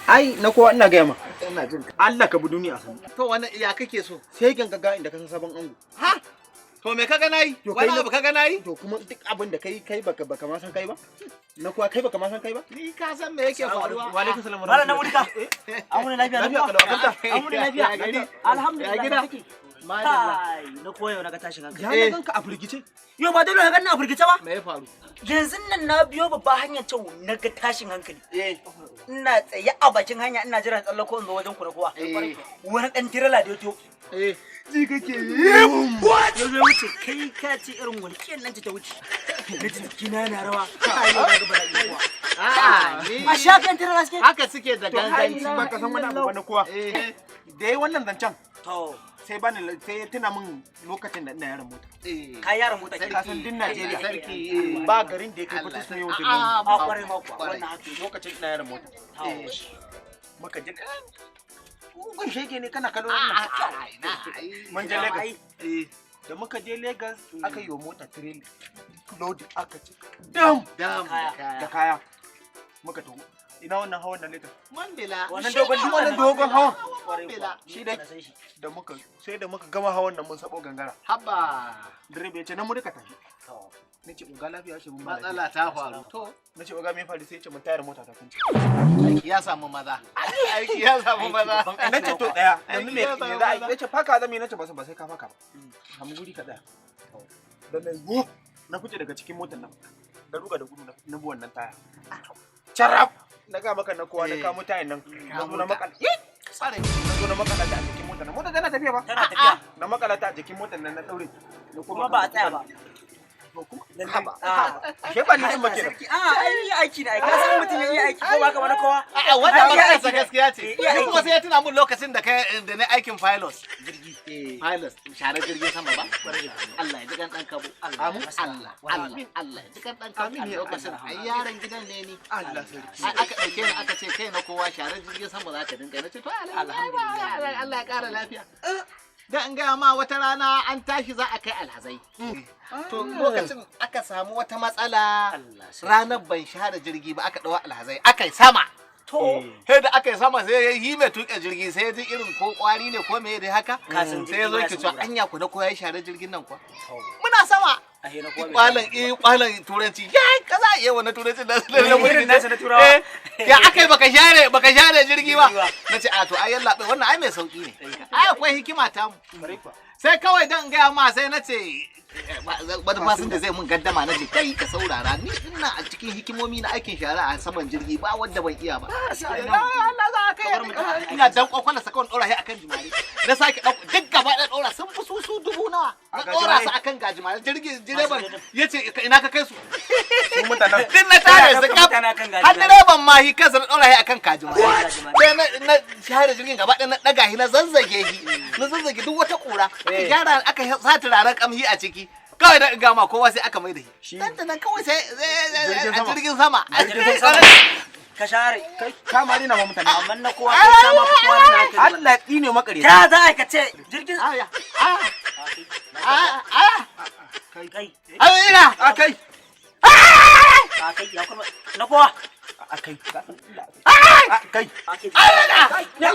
Ai na kowa ina gaya ma. Ina jin ka. Allah ka bi duniya a sannu. To wani ya kake so? Sai gan ga inda ka san sabon ango. Ha? To me kaga nayi? To kai Wani abu kaga nayi? To kuma duk abin da kai kai baka ma san kai ba? Na kowa kai baka ma san kai ba? Ni ka san me yake faruwa? Wa alaikum salam wa Malam na rahmatullahi. wurika. An wuni lafiya? Lafiya na kalau, kuwa? akanta. An wuni lafiya? Ya gari? Alhamdulillah. Ya gida? Kake? Madalla. Kai, na koyo na ga tashin hankali. Ya na ganka a firgice. Yau ba dole ka ganni a firgice ba. Me ya faru? Yanzu nan na biyo babba hanyar can na ga tashin hankali. Ina tsaye a bakin hanya ina jiran tsallako in zo wajen ku na kowa. Wani dan tirela da ya to. Ji kake ya zo wuce, kai ka ce irin walƙiyar nan ce ta wuce. Na ji jikina na rawa. Kai, yau na ga bala'i kuwa. A'a, ni A shakan tirela suke. haka suke da To ai ganganci. baka san wani abu ba na kowa. Da yayi wannan zancen To, sai bani sai ya tuna min lokacin da ina yaran mota. ka yaran mota Ka kenan. san din Najeriya Sarki. ba garin da ya kai Allah. fitus ne yawan A'a, direba. A kwarai ma kuwa, wannan haka yake. Lokacin ina yaran mota. To. Muka je mugun shege ne kana kallo wannan. A'a, ina ai. Mun je Lagos. Ai, Da muka je Lagos aka yi wa mota trailer. Load aka ci. Dam Dam Kaya. da kaya. Da kaya. Muka taho. Ina wannan hawan na Lagos? Mambila. Wannan dogon Shi ne dutsen Wannan dogon hawan. Kwarai kuwa. Mambila. Shi dai. Na san shi. Da muka sai da muka gama hawan nan mun sabo gangara. Haba. Direba ya ce nan mu rika tafi. To. Na ce uga lafiya ce mun ba lafiya. Matsala ta faru. To, Na ce uga me faru? Sai ya ce mun tayar mota ta kunce. aiki ya samu maza. Aiki ya samu maza. Na ce to daya yanzu me Aiki ya me samu za a yi? maza. Na ce faka zan yi, na ce ba sai ka faka ba. Samu guri ka tsaya. Da na wuf na fice daga cikin motar nan. Da ruga da gudu na bi wannan taya. Carab! Na ga maka na kowa na kamo tayan nan. Na zo na makala. Kwarai. Na zo na makala ta a jikin motar nan. Motar tana tafiya ba? Tana tafiya. Na makala ta a jikin motar nan na daure. Na koma Kuma ba a tsaya ba. To kuma Lalle. haba. Ah. Ashe ba ni din ba kenan. Sarki, a ai iya aiki ne ai. Ka san mutum ya iya aiki ko ba ka wani kowa. A'a, wannan Ai, iya maganar aiki sa ne. gaskiya ce. Iya Ni kuma aiki. sai ya tuna mun lokacin da kai da na aikin pilot. Jirgi. Pilot, share jirgin sama ba. Allah ya ji kan dan kabo. Amin. Allah, Allah, Allah ya ji kan dan kabo. Amin ya Lokacin ai yaron gidan ne ni. Allah sarki. Ai aka dauke ni aka ce kai na kowa share jirgin sama za ka dinga. Na ce to alhamdulillah, Allah ya kara lafiya. Da in gaya ma, wata rana an tashi za a kai alhazai. To lokacin aka samu wata matsala, ranar ban share jirgi ba, aka ɗau alhazai aka yi sama. To, Sai da aka yi sama sai ya yi mai tuƙe jirgi sai ya ji irin ko kwari ne ko me dai haka. Ka san Sai ya zo jirgi yake ba cewa ya san anya ku na ko ya share jirgin nan kuwa. Muna sama. Ahe na kowa bai Kwalan kwalan turanci ya kaza iya wannan turancin da su lalle. Irin nasa na turawa. Ya aka yi baka share jirgi ba? Jirgi ba. Na ce a to ai yalla wannan ai mai sauki ne. Ai akwai hikima ta mu. Sai kawai dan gaya ma sai na ce wani fasinja zai mun gaddama, na ce kai ka saurara, ni ina a cikin hikimomi na aikin shara a saman jirgi ba wanda ban iya ba. Allah za ka kai ina dan kwakwala sakon dora shi akan jimare, na sake dauko duk gaba ɗaya dora, sun fi su dubu nawa na A dora su gajimare. akan gajimare. Jirgin direban yace ina ka kai su? Su mutanen. Din na tare su kaf. Mutane akan Har gajimare. direban ma shi kansa na dora shi akan kajimare. Gajimare. Sai na share jirgin gaba ɗaya, na ɗaga shi, na zazzage shi, na zazzage duk wata ƙura, aka gyara, aka sa turaren kamshi a ciki. Kawai da gama kowa sai aka mai da shi dan da nan kawai sai Jirgin a sama. jirgin sama. Jirgin sama. Ka share. Kai ka ma rena ma mutane. Amma na kowa kai kama fi kowa na hankali. Allah ya tsine makare. Ta za a ka ce jirgin Aya, aya, aya. Kai. Aya ina. A kai. A kai ya kuma na kowa. A kai. A kai. A kai. Aya. Ya.